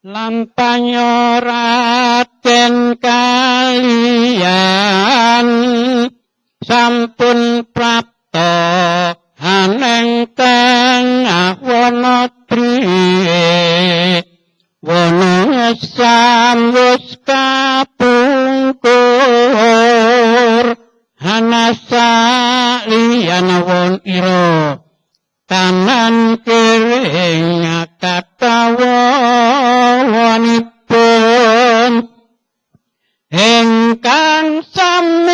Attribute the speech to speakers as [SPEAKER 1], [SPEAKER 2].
[SPEAKER 1] Lampahnya Raden kalian sampun prapta haneng tengah wana driye wana sambus kapungkur hanasa liyan won ira kanan kiri katawanipun ingkang sami.